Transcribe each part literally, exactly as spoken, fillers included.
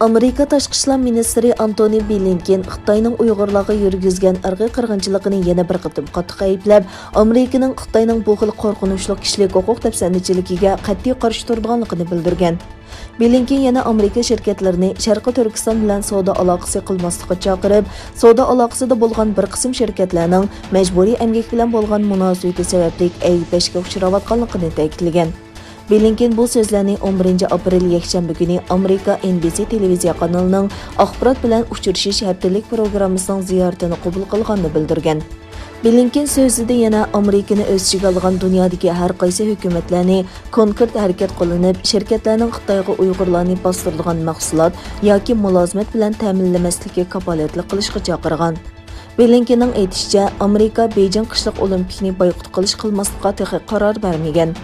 ئامېرىكا تاشقى ئىشلار مىنىستىرى ئانتونى بلىنكېن خىتاينىڭ ئۇيغۇرلارغا يۈرگۈزگەن ئىرقىي قىرغىنچىلىقىنى يەنە بىر قېتىم قاتتىق ئەيىبلەپ، ئامېرىكىنىڭ خىتاينىڭ بۇ خىل قورقۇنچلۇق كىشىلىك ھوقۇق دەپسەندىچىلىكىگە قەتئىي قارشى تۇرىدىغانلىقىنى بىلدۈرگەن. بلىنكېن يەنە ئامېرىكا شىركەتلىرىنى شەرقىي تۈركىستان بىلەن سودا ئالاقىسى قىلماسلىققا چاقىرىپ، سودا ئالاقىسىدا بولغان بىر قىسىم شىركەتلەرنىڭ مەجبۇرىي ئەمگەك بىلەن بولغان مۇناسىۋىتى سەۋەبلىك ئەيىبلەشكە ئۇچراۋاتقانلىقىنى تەكىتلىگەن. بلىنكېن بۇ سۆزلەرنى ئون بىرىنچى ئاپرېل يەكشەنبە كۈنى ئامېرىكا ئېن بى سى تېلېۋىزىيە قانىلىنىڭ ئاخبارات بىلەن ئۇچرىشىش ھەپتىلىك پروگراممىسىنىڭ زىيارىتىنى قوبۇل قىلغاندا بىلدۈرگەن. بلىنكېن سۆزىدە يەنە ئامېرىكىنى ئۆز ئىچىگە ئالغان دۇنيادىكى ھەر قايسى ھۆكۈمەتلەرنى كونكرېت ھەرىكەت قوللىنىپ، شىركەتلەرنىڭ خىتايغا ئۇيغۇرلارنى باستۇرىدىغان مەھسۇلات ياكى مۇلازىمەت بىلەن تەمىنلىمەسلىككە كاپالەتلىك قىلىشقا چاقىرغان. بلىنكېننىڭ ئېيتىشىچە، ئامېرىكا بېيجىڭ قىشلىق ئولىمپىكنى بايقۇت قىلىش قىلماسلىققا تېخى قارار بەرمىگەن.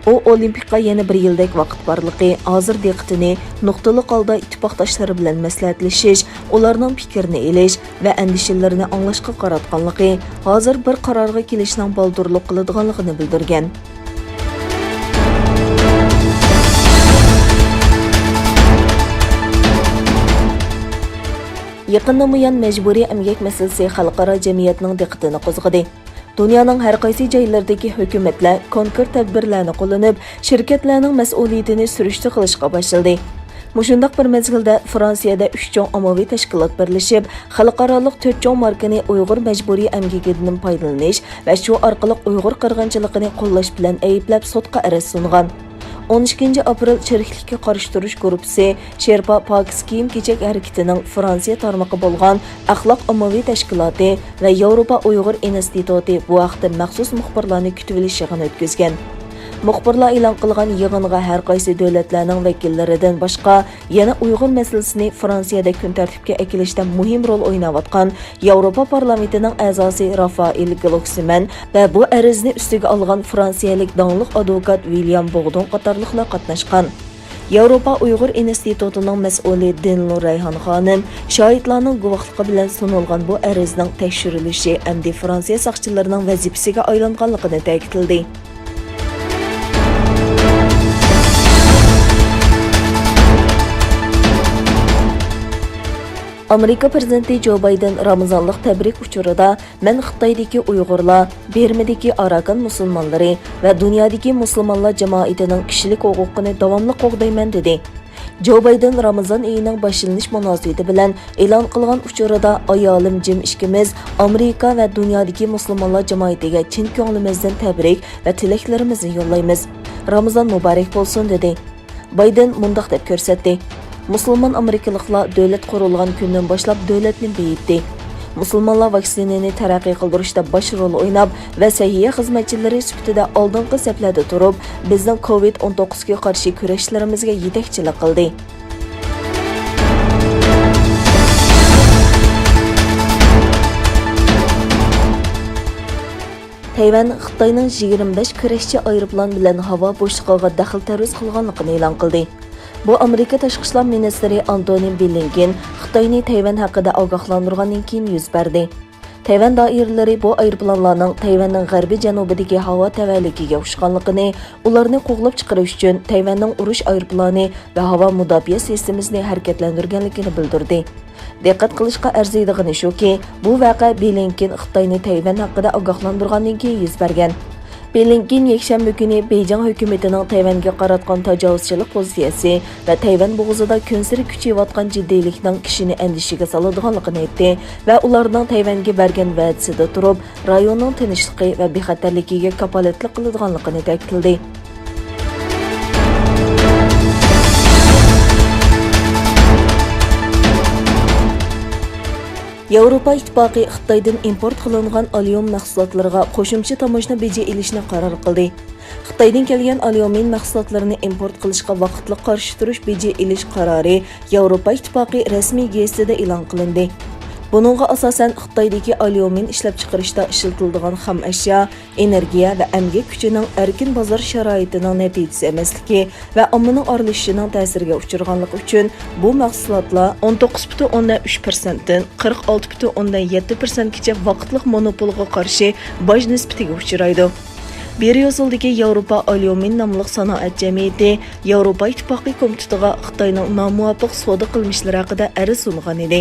ئۇ ئولىمپىكقا يەنە بىر يىلدەك ۋاقىت بارلىقى، ھازىر دىققىتىنى نۇقتىلىق ھالدا ئىتتىپاقداشلىرى بىلەن مەسلىھەتلىشىش، ئۇلارنىڭ پىكرىنى ئېلىش ۋە ئەندىشىلىرىنى ئاڭلاشقا قاراتقانلىقى، ھازىر بىر قارارغا كېلىشنىڭ بالدۇرلۇق قىلىدىغانلىقىنى بىلدۈرگەن. يېقىندىن بۇيان مەجبۇرىي ئەمگەك مەسىلىسى خەلقئارا جەمئىيەتنىڭ دىققىتىنى قوزغىدى. دۇنيانىڭ ھەر قايسى جايلىرىدىكى ھۆكۈمەتلەر كونكرېت تەدبىرلەرنى قوللىنىپ، شىركەتلەرنىڭ مەسئۇلىيىتىنى سۈرۈشتە قىلىشقا باشلىدى. مۇشۇنداق بىر مەزگىلدە، فرانسىيەدە ئۈچ چوڭ ئاممىۋى تەشكىلات بىرلىشىپ، خەلقئارالىق تۆت چوڭ ماركىنى ئۇيغۇر مەجبۇرىي ئەمگىكىدىن پايدىلىنىش ۋە شۇ ئارقىلىق ئۇيغۇر قىرغىنچىلىقىنى قوللاش بىلەن ئەيىبلەپ، سوتقا ئەرز سۇنغان. ئون ئىككىنچى ئاپرېل چىرىكلىككە قارشى تۇرۇش گۇرۇپپىسى، شېرپا پاكىز كىيىم-كېچەك ھەرىكىتىنىڭ فرانسىيە تارمىقى بولغان ئەخلاق ئاممىۋى تەشكىلاتى ۋە ياۋروپا ئۇيغۇر ئىنستىتۇتى بۇ ھەقتە مەخسۇس مۇخبىرلارنى كۈتۈۋېلىش يىغىنى ئۆتكۈزگەن. مۇخبىرلار ئېلان قىلغان يىغىنغا ھەر قايسى دۆلەتلەرنىڭ ۋەكىللىرىدىن باشقا، يەنە ئۇيغۇر مەسىلىسىنى فرانسىيەدە كۈن تەرتىپكە ئەكېلىشتە مۇھىم رول ئويناۋاتقان ياۋروپا پارلامېنتىنىڭ ئەزاسى رافائېل گلوكسىمەن ۋە بۇ ئەرزنى ئۈستىگە ئالغان فرانسىيەلىك داڭلىق ئادۋوكات ۋىليام بوغدون قاتارلىقلار قاتناشقان. ياۋروپا ئۇيغۇر ئىنستىتۇتىنىڭ مەسئۇلى دىنلۇ رەيھان خانىم شاھىتلارنىڭ گۇۋاھلىقى بىلەن سۇنۇلغان بۇ ئەرزنىڭ تەكشۈرۈلۈشى ئەمدى فرانسىيە ساقچىلىرىنىڭ ۋەزىپىسىگە ئايلانغانلىقىنى تەكىتلىدى. ئامېرىكا پىرېزىدېنتى جو بايدېن رامىزانلىق تەبرىك ئۇچۇرىدا، مەن خىتايدىكى ئۇيغۇرلار، بىرمىدىكى ئاراكان مۇسۇلمانلىرى ۋە دۇنيادىكى مۇسۇلمانلار جامائىتىنىڭ كىشىلىك ھوقۇقىنى داۋاملىق قوغدايمەن، دېدى. جو بايدېن رامىزان ئېيىنىڭ باشلىنىش مۇناسىۋىتى بىلەن ئېلان قىلغان ئۇچۇرىدا، ئايالىم جىم ئىككىمىز ئامېرىكا ۋە دۇنيادىكى مۇسۇلمانلار جامائىتىگە چىن كۆڭلىمىزدىن تەبرىك ۋە تىلەكلىرىمىزنى يوللايمىز. رامىزان مۇبارەك بولسۇن، دېدى. بايدېن مۇنداق دەپ كۆرسەتتى، مۇسۇلمان ئامېرىكىلىقلار دۆلەت قۇرۇلغان كۈندىن باشلاپ دۆلەتنى بېيىتتى. مۇسۇلمانلار ۋاكسىنىنى تەرەققىي قىلدۇرۇشتا باش رول ئويناپ ۋە سەھىيە خىزمەتچىلىرى سۈپىتىدە ئالدىنقى سەپلەردە تۇرۇپ، بىزنىڭ كوۋىد ئون توققۇزغا قارشى كۈرەشلىرىمىزگە يېتەكچىلىك قىلدى. تەيۋەن خىتاينىڭ يىگىرمە بەش كۈرەشچى ئايروپىلان بىلەن ھاۋا بوشلۇقىغا دەخلى تەرۇز قىلغانلىقىنى ئېلان قىلدى. بۇ ئامېرىكا تاشقى ئىشلار مىنىستىرى ئانتونى بلىنكېن خىتاينى تەيۋەن ھەققىدە ئاگاھلاندۇرغاندىن كېيىن يۈز بەردى. تەيۋەن دائىرىلىرى بۇ ئايروپىلانلارنىڭ تەيۋەننىڭ غەربىي جەنۇبىدىكى ھاۋا تەۋەلىكىگە ئۇچقانلىقىنى، ئۇلارنى قوغلاپ چىقىرىش ئۈچۈن تەيۋەننىڭ ئۇرۇش ئايروپىلانى ۋە ھاۋا مۇداپىئە سىستېمىسىنى ھەرىكەتلەندۈرگەنلىكىنى بىلدۈردى. دىققەت قىلىشقا ئەرزىيدىغىنى شۇكى، بۇ ۋەقە بلىنكېن خىتاينى تەيۋەن ھەققىدە ئاگاھلاندۇرغاندىن كېيىن يۈز بەرگەن. بلىنكېن يەكشەنبە كۈنى بېيجىڭ ھۆكۈمىتىنىڭ تەيۋەنگە قاراتقان تاجاۋۇزچىلىق پوزىتسىيەسى ۋە تەيۋەن بوغۇزىدا كۈنسېرى كۈچىيىۋاتقان جىددىيلىكنىڭ كىشىنى ئەندىشىگە سالىدىغانلىقىنى ئېيتتى ۋە ئۇلارنىڭ تەيۋەنگە بەرگەن ۋەدىسىدە تۇرۇپ، رايوننىڭ تىنچلىقى ۋە بىخەتەرلىكىگە كاپالەتلىك قىلىدىغانلىقىنى تەكىتلىدى. ياۋروپا ئىتتىپاقى خىتايدىن ئىمپورت قىلىنغان ئاليۇمىن مەھسۇلاتلىرىغا قوشۇمچە تاموژنا بېجى ئېلىشنى قارار قىلدى. خىتايدىن كەلگەن ئاليۇمىن مەھسۇلاتلىرىنى ئىمپورت قىلىشقا ۋاقىتلىق قارشى تۇرۇش بېجى ئېلىش قارارى ياۋروپا ئىتتىپاقى رەسمىي گېزىتىدە ئېلان قىلىندى. بۇنىڭغا ئاساسەن، خىتايدىكى ئاليۇمىن ئىشلەپچىقىرىشتا ئىشلىتىلىدىغان خام ئەشيا، ئېنېرگىيە ۋە ئەمگەك كۈچىنىڭ ئەركىن بازار شارائىتىنىڭ نەتىجىسى ئەمەسلىكى ۋە ئاممىنىڭ ئارىلىشىشىنىڭ تەسىرىگە ئۇچرىغانلىقى ئۈچۈن، بۇ مەھسۇلاتلار ئون توققۇز پۈتۈن ئوندىن ئۈچ پىرسەنتتىن قىرىق ئالتە پۈتۈن ئوندىن يەتتە پىرسەنتكىچە ۋاقىتلىق مونوپولغا قارشى باج نىسبىتىگە ئۇچرايدۇ. بريۇسسېلدىكى ياۋروپا ئاليۇمىن ناملىق سانائەت جەمئىيىتى ياۋروپا ئىتتىپاقى كومىتېتىغا خىتاينىڭ نامۇۋاپىق سودا قىلمىشلىرى ھەققىدە ئەرز سۇنغان ئىدى.